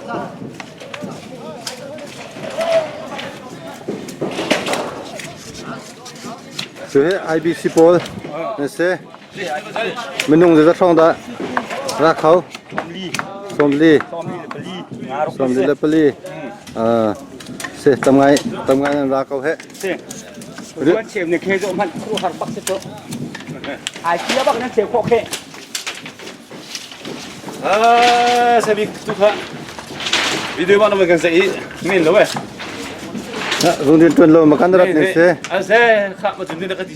Cu hi IBC pawl na si. Minung zeizat hrawng dah ra kho? 40. 44. Si tam ngai tam ngai nan ra ko he. Si. Ruan cheu ne khe zo hmanh khu har bak si to. Ai kia bak nan cheu kho khe. Ah, sabik tu kha. Video ma na kan sai men lo eh. Rung din tuan lo makan rat ne se. An se kha ma jun din ka ti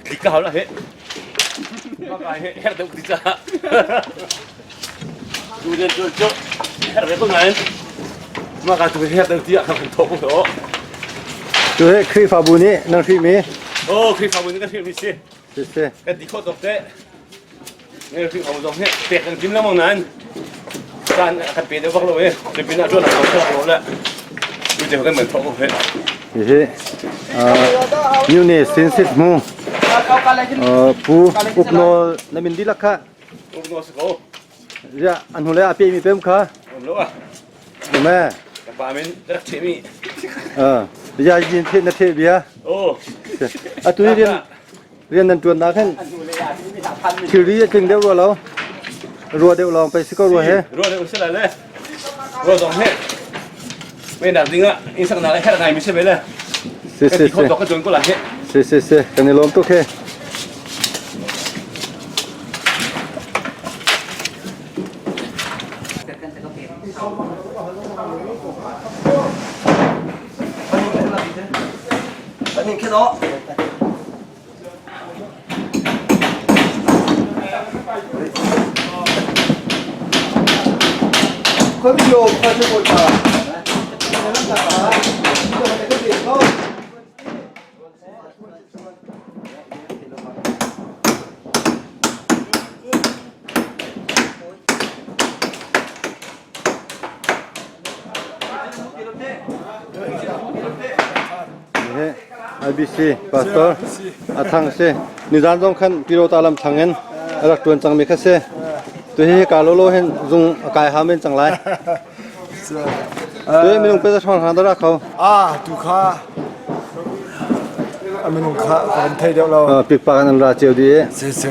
klik ka haula he. Ma ka he her deuh ti cha. Tu den tu chu her ve ko ngai. Ma ka tu her deuh ti a kha kan thok ko. Tu he Khrihfabu nih nang hri mi. Oh, Khrihfabu nih kan hri mi si. Si si. Kan ti kho tok te. Khrihfabu zong hi pek kan tim lengmang nain caan a kan pe deuh bak lo i cupi ah ṭuan a thawk lo le tu kan man thawk ko he. Hihi New Ne Sin Sit Mu Pu Uknawl na min dihlak kha. Uknawl si ko. Ya an hule a pe mi pem kha. Um lo ah. Me. Ka pa min rak the mi. Ya yin the na the bia. Oh. Atu ni rian rian nan ṭuan nak hin thilri a tling deuh rua lo rua deuh lawng pei si ko rua he rua deuh si lai le rua zong he me nak ding ah inn sak nak herh ngai mi si ve le si si si ka ṭuan ko la he si si si kan i lawm tuk he IBC pastor a thang si nizan zong khan Pirota lam thlang in a rak tuan cangmi kha si tu hi ka lolo hin zung a kai ha men cang lai tu minung pe thong hang dara kho ah tu kha minung kha kan thei deuh lo pik pa kan ra cheu di si si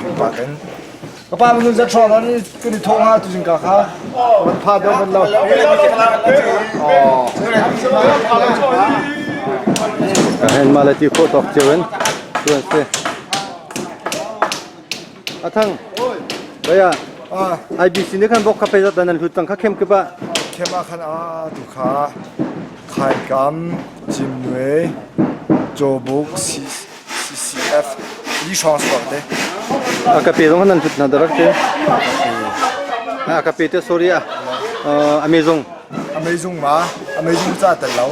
pik pa kan Ka pa minung zat hrawng an kan i thawh hnga tu zingka kha van pha deuh van lo. Ka hen ma le ti kho tok cheu in tuan si. Athang. Baya. IBC ne khan bok kha pe zat nan hlut tang kha khem ke pa. Khem a khan a tu kha khai kam cim nue chobuk CCF li hrawng suak te. A ka pe zong nan thut na darak te. A ka pe te sorry a. Amazon. Amazon ma Amazon ca tel lo.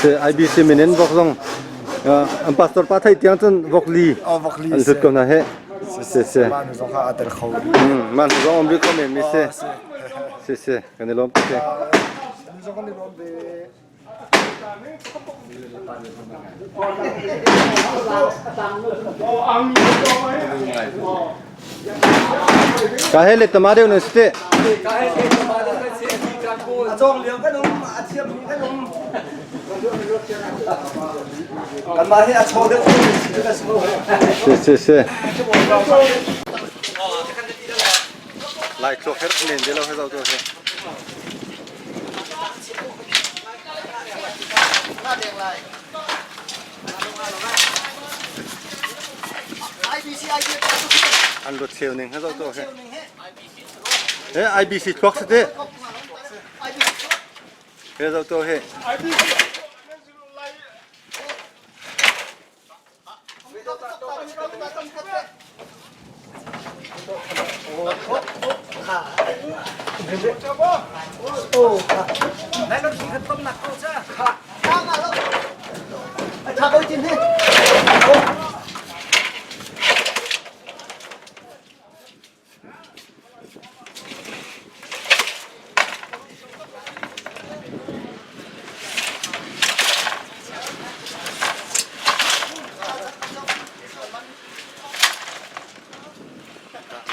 Se IBC minin vok zong an pastor pa thai tiang cun vok li. Oh vok li. An thut ko na he. Se se. Man zong kha a tel kho. Man zong om ri ko men mi se. Se se kan i lom te. Zong kan i lom ve. Ka he le tama deuh na si te. A cawng lio kan um, a thiam mi kan um. Kanmah hi a chaw deuh Si si si. Lai thluak her len de lo he zo to he. An rut cheu ning he zo to he. He IBC thluak si te. He zo to he.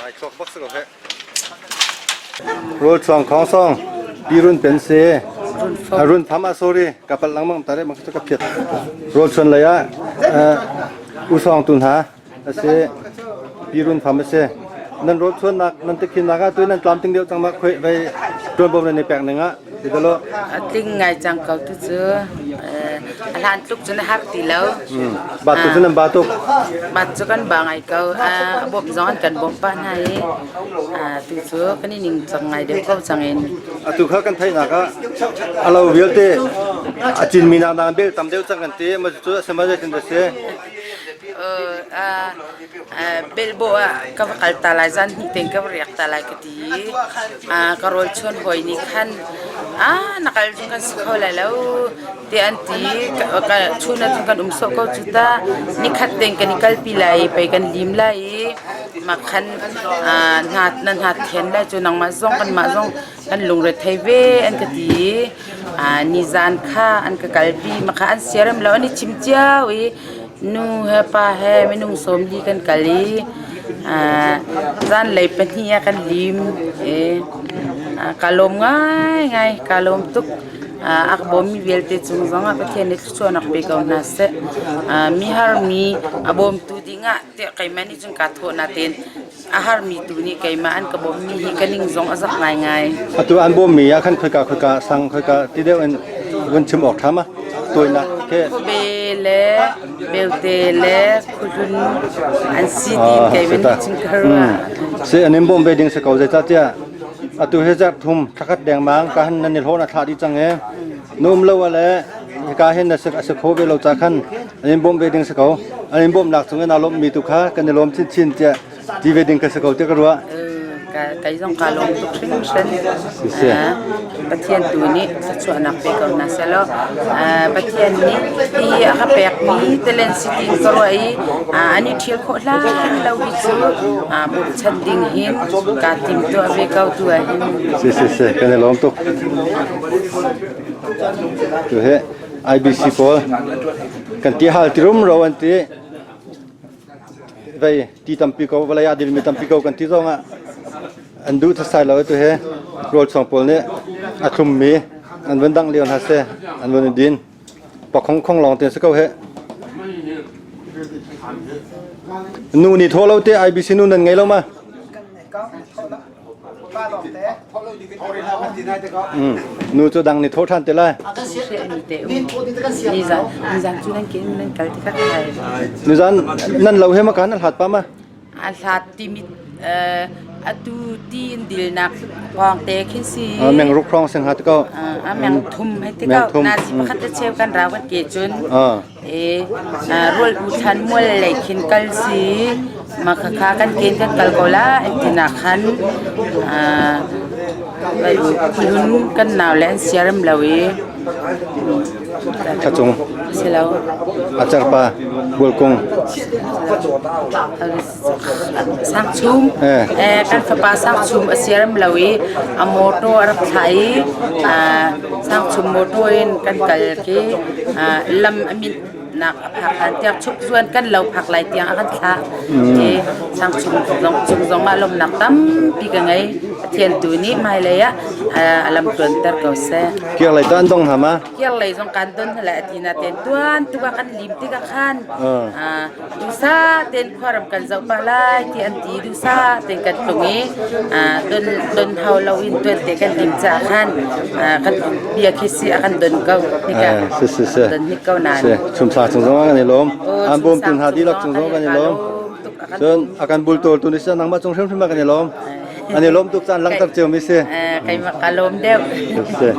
Lai thluak bak si ko he. Rawl chuang khong song pi run pen se run pham ah sorry ka palh lengmang tare mak ka phiat rawl chuan lei ah u song tu hna ase pi run pham ase nan rawl chuan nak nan tikhin nak ah tu nan tlam ting deuh cang ma khoi vai tuan bom nan i pek ning ah ti dalo A tling ngai cang ko tu cu a hlan tluk cun a har ti lo. Ba tu cu nan ba tuk. Bat cu kan ba ngai ko. A bawmh zong an kan bawmh pah hna i tu cu kan i ning cang ngai deuh ko cang in. Atu kha kan theihnak ah a lo vialte a cinmi nak nak bel tam deuh cang kan ti ma cu a si ma zeitin dah si. Belbo ah ka va kal ta lai zan hnih tein ka va riak ta lai ka ti. Ka rawl chuan hawi nih khan na kal cu kan si kho lai lo tiah an ti. Chun ah cun kan um sawh ko cu ta. Nikhat tein kan i kalpi lai i pei kan lim lai i mah khan na hna then lai cu nangmah zong kanmah zong kan lungre thei ve an ka ti. Nizan kha an ka kalpi mah kha an siarem lo an i chim cio i Nu he pa he minung 40 kan kal i zanlei 2 ah kan lim i kaa lawm ngaingai. Kaa lawm tuk. A ka bawmmi vialte cung zongah Pathian nih thluachuahnak pe ko hna seh. Mi harmi a bawmtu dingah tiah keimah nih cun kaa thawh natein a harmi tu nih keimah an ka bawmmi hi ka ning zong a zak ngaingai. Atu an bawmmi ah khan khoika khoika sang khoika ti deuh in vun chim awk ṭha ma tawinak ke Khuabe le beute le khuhlun an si ti keimah nih cun ka ruah. Si an in bawm ve ding si ko zeicahtiah atu hi zarh thum thlakhat dengmang ka han nan i hlawh na thlah dih cang e na um lo le hika hin na a si kho ve lo ca khan an in bawmh ve ding si ko an in bawmhnak cung in aa lawmhmi tu kha kan i lawm chinchin tiah ti ve ding ka si ko tiah ka ruah. Kei zong kaa lawm tuk hringhran. Pathian tu nih thluachuahnak pe ko hna selaw Pathian nih hi a ka pekmi talent si tiin ka ruah i an i ṭhial khawh hlan lo hi cu bawmchan ding hin kaa tim tuah ve ko tu ah hin. Si si si kan i lawm tuk. Tu hi IBC pawl kan ti hal ti rumro an ti vei ti tampi ko vawlei ah dilmi tampi ko kan ti zong ah an duh thasai lo tu he rawl chuang pawl nih a thlummi an vun dangh lio hna se an vun i din pakhong khong lawng te si ko he nu ni thaw lo te IBC nu nan ngei lo ma Nu cu dang nih thaw ṭhan te lai. Nizan nan lo he makan an hlat pa ma? A hlat timi atu ti in dilnak pawng te khin si. Meng ruk hrawng sing ha te ko. A meng thum he te ko. Na si pakhat te cheu kan rau kan ke cun. E rual u thlan mual lei khin kal si ma khakha kan ken kan kal ko la tina khan khulun kan nau le an siaram lo i Thacung si lo acarpa bualkung Sangchum kan fapa Sangchum a siaram lo i a motor a rak thlah i Sangchum motor in kan kal khi lam a minh nak a phak hlan tiang chuk zuan kan lo phak lai tiang a kan thlah i Sangchum zong cung zong ah lawmhnak tampi ka ngei Pathian tu nih hmailei ah a lam tluanter ko seh. Kiar lei ta an dong hna ma? Kiar lei zong kan don hna lai a ti na ten tuan tuk ah kan lim tikah khan duhsa tein khuaram kan zoh pah lai ti an ti duhsa tein kan tlung i don don hau lo in tuan te kan lim caah khan kan bia khi si a kan don ko hika si si si don hik ko nan si chumsa cung zong kan i lawm an bawm tu hna dihlak cung zong kan i lawm cun a kan bultawl tu ni si nangmah cung hrimhrim ah kan i lawm an i lawm tuk caan langhter cio mi si keimah ka lawm deuh si.